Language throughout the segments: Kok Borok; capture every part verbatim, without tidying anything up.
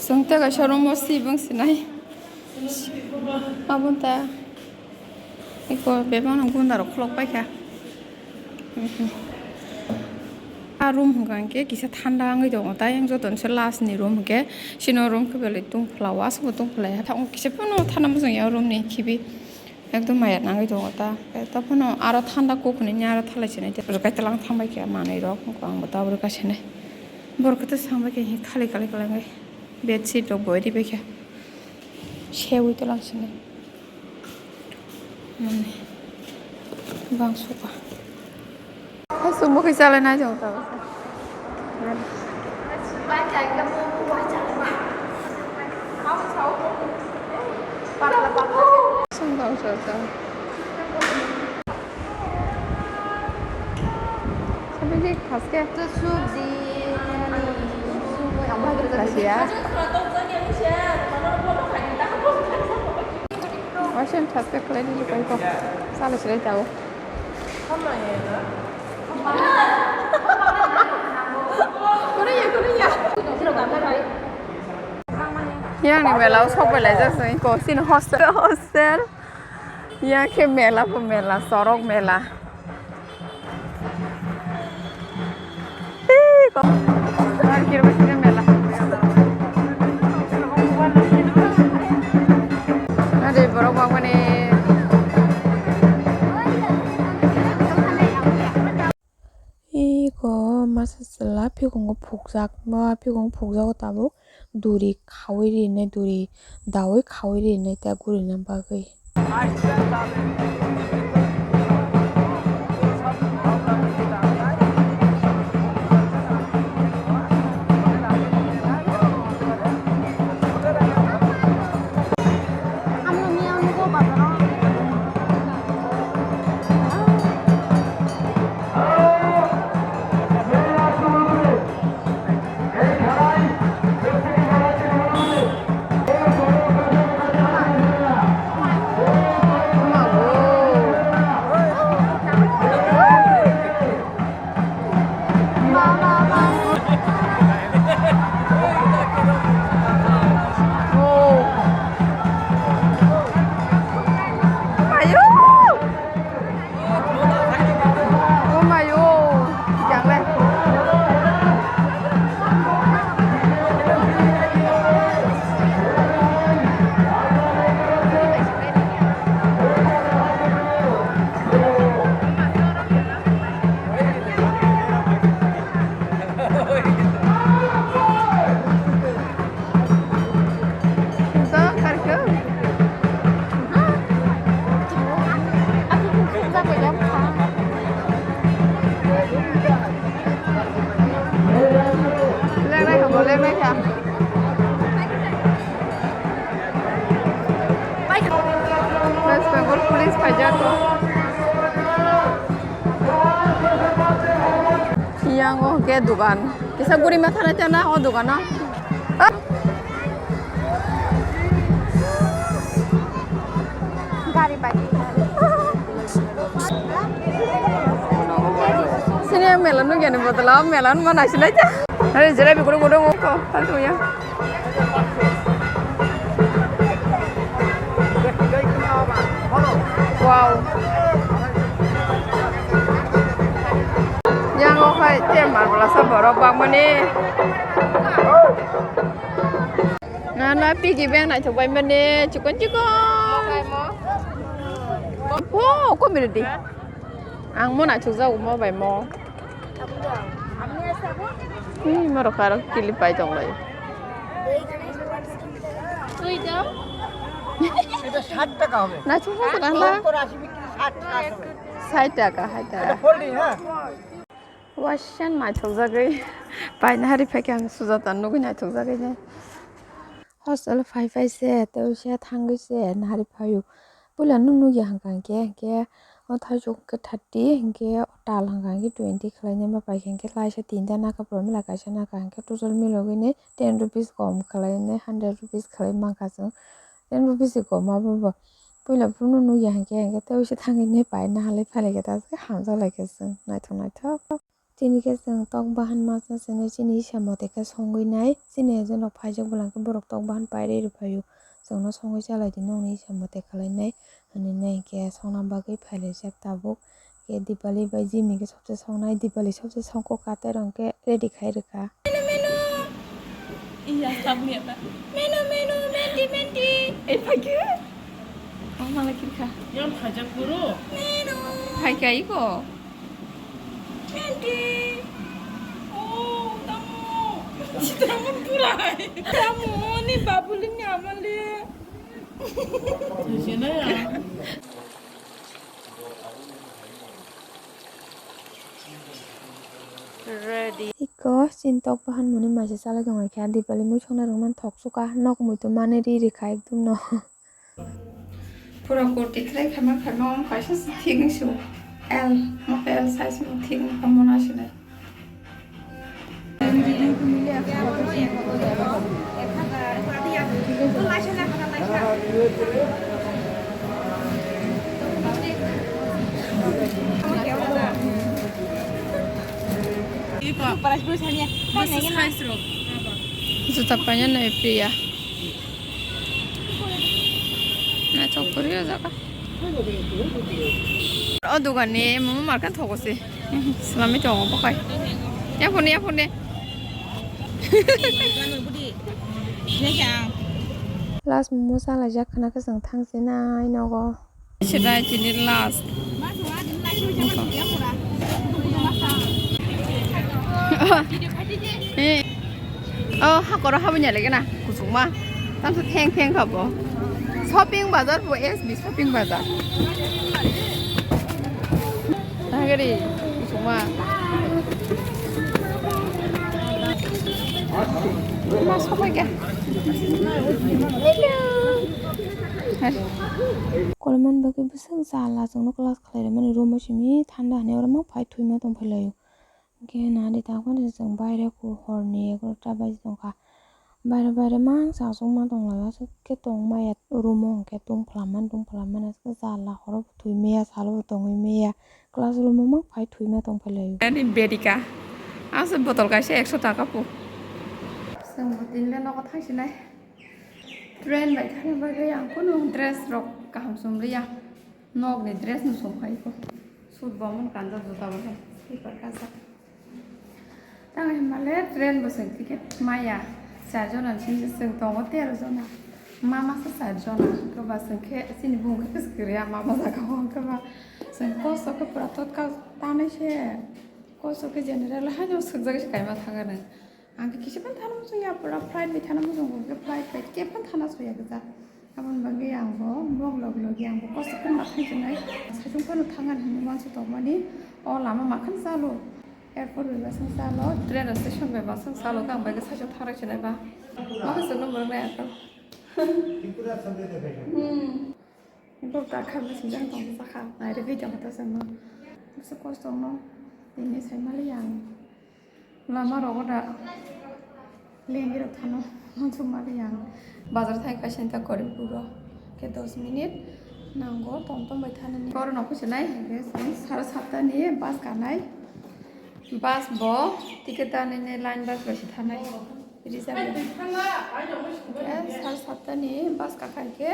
Chwng tei kaisa room o si bwng sinai. Abo ta. Iko bebak no gunda rok khulok paikha. A room hwnkha hwnkhe kisa thanda wngwi tongo, tei ang joto ni se last ni room hwnkhe sino room khe belai tungphla o, aswk bo tungphla ya. Tongo kisa phano thanda muchung ya o room ni khibi. Ekdom maya nangwi tongo ta. Tei ta phano aro thanda kok hinwi aro thalai sinai tei rwkai tlang thang bai khe manwi rok, wngkha ang bo ta abo rwkai sinai. Borok khe ta sang bai khe thali kalai kalai wngwi bedsheet rok bo ri bai khe sewi tlang sinai. Mani bang suka. Hai sumbo khe chalai nai jong ta. Song dong sa sa. Sabi di khas ke. Kasia. Waisen subscribe khlai di lukai ko. Sale sile tau. Yang ni mela o sok belai jak sini ko sini hostel hostel. Yang ke mela po mela sorok mela. Ade borok bangmani. Iko masa chwla phikungo phukjak, ma phikungo phukjago tabuk duri khaui rinai, duri daui khaui rinai ta gurina bagwi. West Bengal police phaijak. Yang o ke dugan. Kisa guri ma thana chana o dugan o. Gari bai. Sini mela nugya ni bodol o mela ma naisinai ta. Are jalebi guru guru ko. Thank you ya. Wow. Yang o hai te mar bla sa borok bang mani. Na na pigi beng nai thok bai mani chikon chikon. Wow, ko miri di. Ang mo nai thok jago mo bai mo. Ih, morok aro kili pai tong lai. এটা ষাট টাকা হবে। Na chungsa sa kan la. সত্তর আশি বিক্রি, ষাট, ষাট হবে। Sai taka, hai taka. এটা ফোল্ডিং, হ্যাঁ। Waisa naithok jagwi. Pai nahari phai khe ang sujata nugwi naithok jagwi ne. Hostel phai phai se, tei se thangwi se nahari phaio. Puila no nukya hwnkha hwnkhe, hwnkhe o thaichuk khe thirty, hwnkhe o tal hwnkha hwnkhe twenty khwlainai ma paikha hwnkhe laisa tinta naka, borok mela kaisa naka hwnkhe total milogwini ten rupees kom khwlainai, hundred rupees khwlai mankha chwng. Ten rupees se kom abo bo. Puila phuru no nukya hwnkhe, hwnkhe tei se thangwi nai pai nahalai phailaikha ta se hamjaklaikha chwng naithok naithok. Chini khe chwng tok bahan masa swnwi chini hisa mote khe songwi nai. Chini agent rok phaijak bwlangkhe borok tok bahan pairwi rwphaio. Chwngno songwi chalai di nokni hisa mote khlai nai hwnwi nai khe songna bagwi phailaijak tabuk. Khe Dipali bai Jimmy khe sobse songnai, Dipali sobse songkok ka tei rong khe ready khai rwkha. Iya, sabni apa? Menu, menu, menti, menti. Eh, pagi. Oh, malah kiri kha. Yang pajak guru. Menu. Hai kai ko. Menti. Oh, tamu. Tamu purai. Tamu ni babulin ni amale. Sini ya. Ready. Iko chintok bahan muni maisa chalai tonglaikha Dipali mui songna rwmani thok suka nok mui to mani ri rikha ekdum no. Pura kurti khlai khaima khaima wng kaisa se thik wng su L, mokhe L size wng thik wng kha mona sinai. Juta paina nai Priya. Naithok kwrwi o jaga. O dogan ni mama market thogo se. Swlami tongo bokhai. Yaphone, yaphone. Last momo chalaijak khna khe chwng thangsinai nogo. Sirai tini last. Eh. Oh, hakoro habanya lagi na, kusuma. Tamsa theng theng khabo. Shopping bazar bo S B shopping bazar. Nagari, kusuma. Ma shopping ya. Hello. Kolomani bagwi bwswk jala chwngno class khlai rwmani room o simi thanda hinwi oro ma phai thwima tong phai laio. Hwnkhe nadi tak phano chwng baire ku horni egaroh ta baji tongkha. Baire baire mangsa achukma tong laio, aswk khe tong maya room o hwnkhe tong phlamani tong phlamani aswk jala horo bo thwi maya salo bo tongwi maya class room o ma phai thwima tong phai laio. Ani bedika aswk botol kaisa ekso taka po. Chwng bo tinle nogo thangsinai. Train bai thangna bagwi ang kunu dress rok kaham chumliya. Nokni dress no chumphai ko. Suit bo mun kanjak, juta bo khe slipper kajak. Tang hinmale train bo chwng ticket maya. Char jona ni simi chwng tongo tero jona. Ma masa char jona. Hwnkhe ba chwng khe chini bumung khe kwchwk kwrwi ya ma ma jaga o. Hwnkhe ba chwng kosto khe pura totkal tanwi se. Kosto khe general haino swkjagwi se kaima thangani. Ang khe kisa phano thana muchung ya, pura flight bai thana muchung, bo khe flight bai khe phano thana soya khe ja. Aboni bagwi ang bo bok log logi ang bo kosto khe ma thang sinai. Saichung phano thangan hinwi uansuk tongmani. O lama ma khan chalo. Airport bai basing chalo, train station bai basing chalo, khe ang bai khe saichung thangrwi sinai ba. Ma khe chwngno mwrwknai ang khe. Hmm. Bo ta kha bwsajak tong bwsa kha. Nairwgwi tongkha ta chwngno. Bwswk kosto wngno. Tini saimali ang. Lama rogo da lengi rok thano uansukma riyang. Bazar thai kaisa ta Karimpugo khe dos minute nango tom tom bai thanani. Oro no kuchunai hwnkhe sara satta ni bus kanai. Bus bo ticket danai nai line bus bai se thanai. Reserve. Hwnkhe sara satta ni bus kakha hwnkhe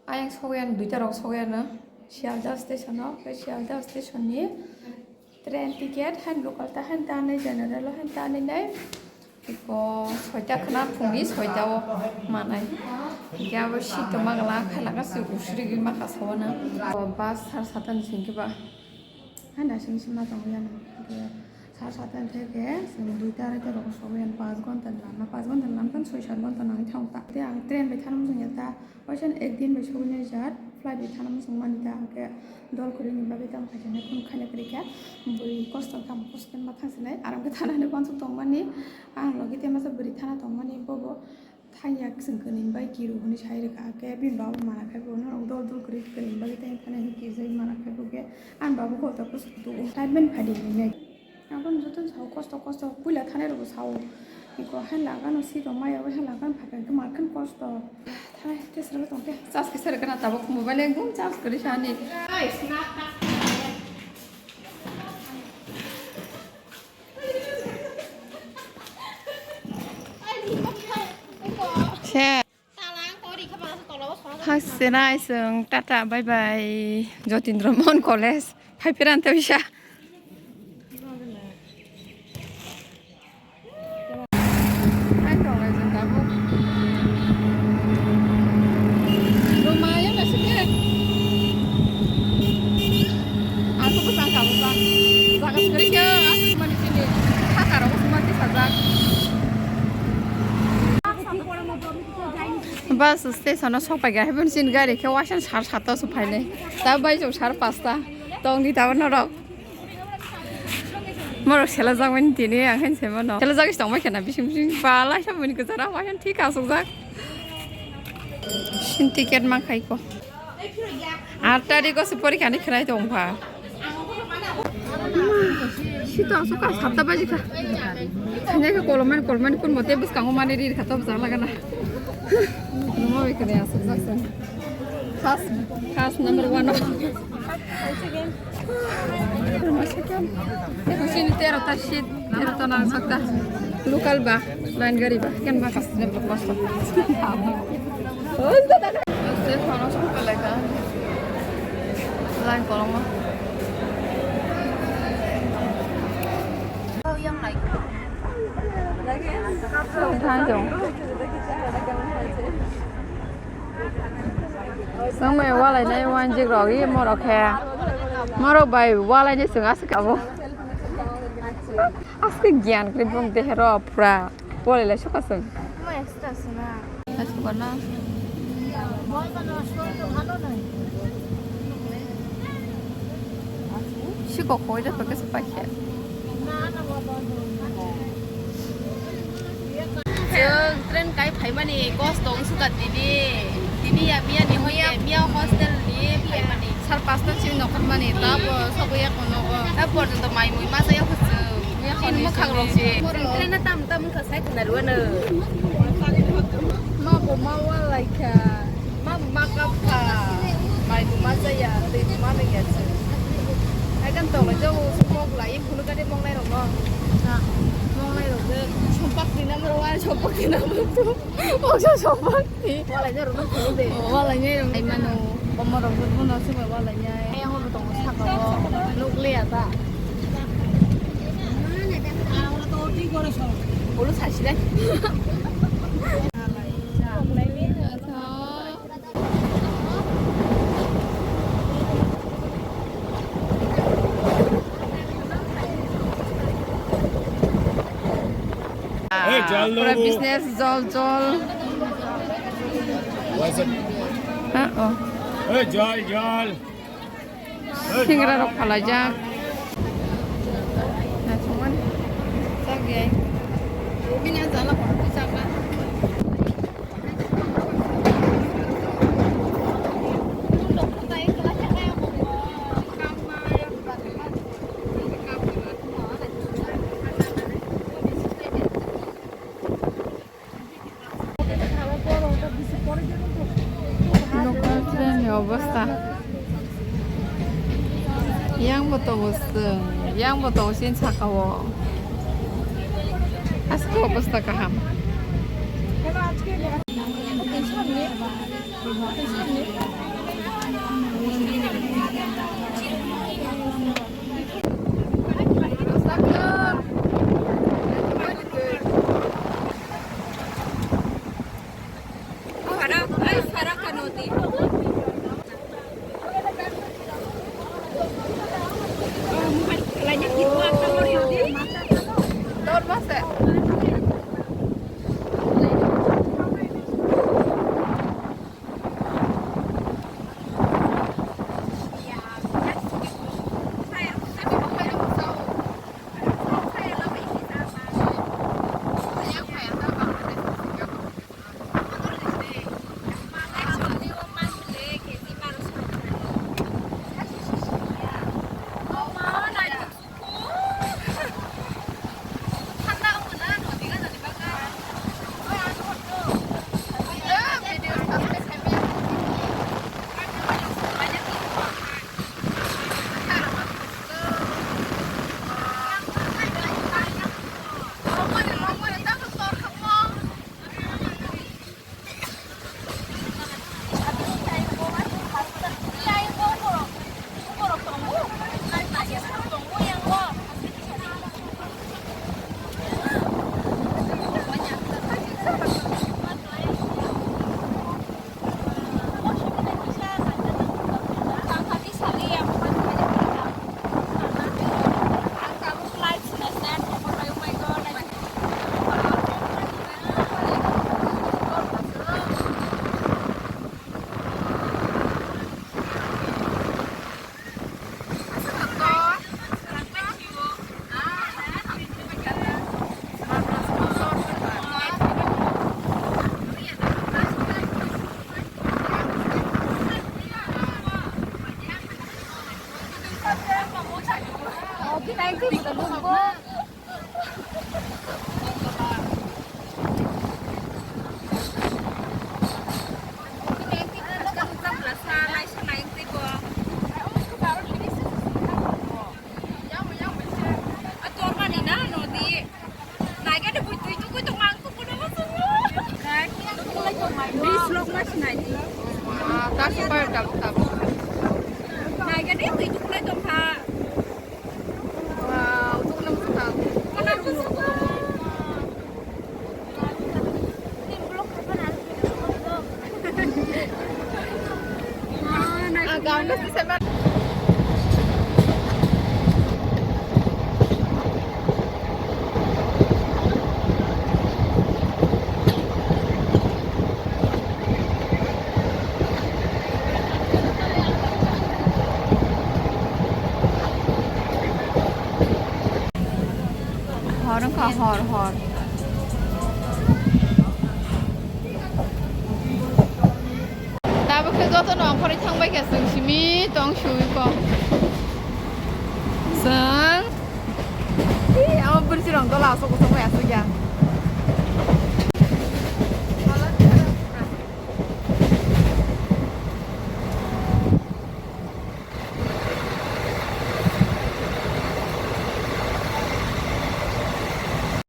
Ayang sogwi ano duita rok sogwi ano Sialda station o, tei Sialda station ni train ticket haino local ta haino tanwi, general o haino tanwi nai. Iko soita khna phungni soita o manai. Hingke abo seat tongma gala khailaka se usrigwi maka sabo no. Bus sar sata ni singke ba. Hai naising sima tongwi ano. Hwnkhe sar sata ni theke chwng duita arai ta rogo sogwi ano, panch ghonta ni lama, panch ghonta ni lama than soi sat ghonta nangwi thango ta. Tei ang train bai thana muchung ya ta, waisa ek din bai sogwi nai jat, flight bai thana muchung mani ta, hwnkhe dol kwrwi ni bagwi tamo khaisa nai phano khaina kwrwi kha, bwrwi kosto tamo kosto khe ma thang sinai, aram khe thana hinwi uansuk tongmani, ang logi tei masa bwrwi thana tongmani, bobo. Thangya chwng kwnwi bai kiru hwnwi sai rwkha, khe bini baba mana khai bo norok dol dol kwrwi kwnwi bagwi tei thani hwnwi kirjagwi mana khai bo khe ani baba kok ta kusu kutu o. Time bini phadi hinwi nai. Ang bono jotono sao kosto kosto puila thanai rokbo sao. Iko hai lagano seat rok maya bai hai lagano phaka hwnkhe markhan kosto. Thanai tei swrwngwi tongkhe charge kisa rwkhe na tabuk mobile ekdum charge kwrwi sa ani. Te. Hasenai sung tata bye bye. Jotindra Mohan College. Phai pherang tei bisa. Hai tonglai jeng tabuk. Ruma ya masuk ya. Aku pesan kamu bang. Jaga sekali ke aku cuma di sini. Hakar aku cuma di sajak. Bus station o sokpaiga, haiphano chini gari khe waisa sar satta o se phainai. Ta bai chwng sar pasta tongdi ta norok. Morok sela jakmani tini ang khe se mano. Sela jagwi se tongbai khena bising bising balai sa bini kwcharo waisa thik asukjak. Sin ticket mankhai ko. Aat tariko se porikha ni khwnai tong pha. Sito aswk ka satta baji kha. Thanya khe kolomani kolomani kun mote bwskango mani rir kha tabjak lagana. Ruma bai kwrwi aswk jak song. First, first number one. Second. Eko sini tero ta seat. Ero to nang sakta local ba, line gari ba, ken ba kasne ba kosto. Oi, da, da, da. Se phano song pelai ka. Line kolong ma. Thank you. Songmai walainai wanjik rok i morok khe. Morok bai walainai chwng aswk abo. Aswk giyan kwrwi bum dehero pura. Walai lai sokha chwng. Aswk na. Sikok hoi da pake se paikhe. Chwng train kai phaimani kosto wng suka tini. Tini ya miya ni hoi ya, miya hostel ni phaimani. Sar pasta chini nokhormani tabo sobo ya kono. Ta porjonto mai mui ma saya kuchung. Chini mwkhang rok se. Train na tam tam wngkha sai khna rwano. Ma bo ma walai kha. Ma bo ma kap kha. Mai bo ma chaya, tei bo ma nang ya se. Ai kan tolai jabo se mok lai phunu kade mok nai rok no. Mok nai rok de. Sompak tinam rok ai sompak tinam rok tu. Mok sa sompak. Walai nai rok no phunu de. Walai nai rok. Ai mano. Bomma rok bo no se walai nai. Ai ang bo tongo saka o. Nuk le ya ta. Bolo sasi dai. Ei, jol pura lobo. Business, jol, jol. Waisa. Ah, oh. Ei, jol, jol. Singra rok phalajak. Naithokmani. Chak ya. Bini jala kotor chakla. Local train ni obostha. Yang bo tongo chwng, yang bo tongo chini saka o. Aswk obostha kaham. Naidi. Ah, tak super tabuk tabuk. Naigadi, twi tuklai tongkha. Wow, tuklai muchungkha. Kana muchungkha? Ah, gana si seven. Hor wngkha, hor, hor. Tabuk khe jotono ongkhorwi thangbai kha chwng simi tong sui kok. Chwng. Ih, amo bwrwi rong dola aswk aswk bai aswk ya.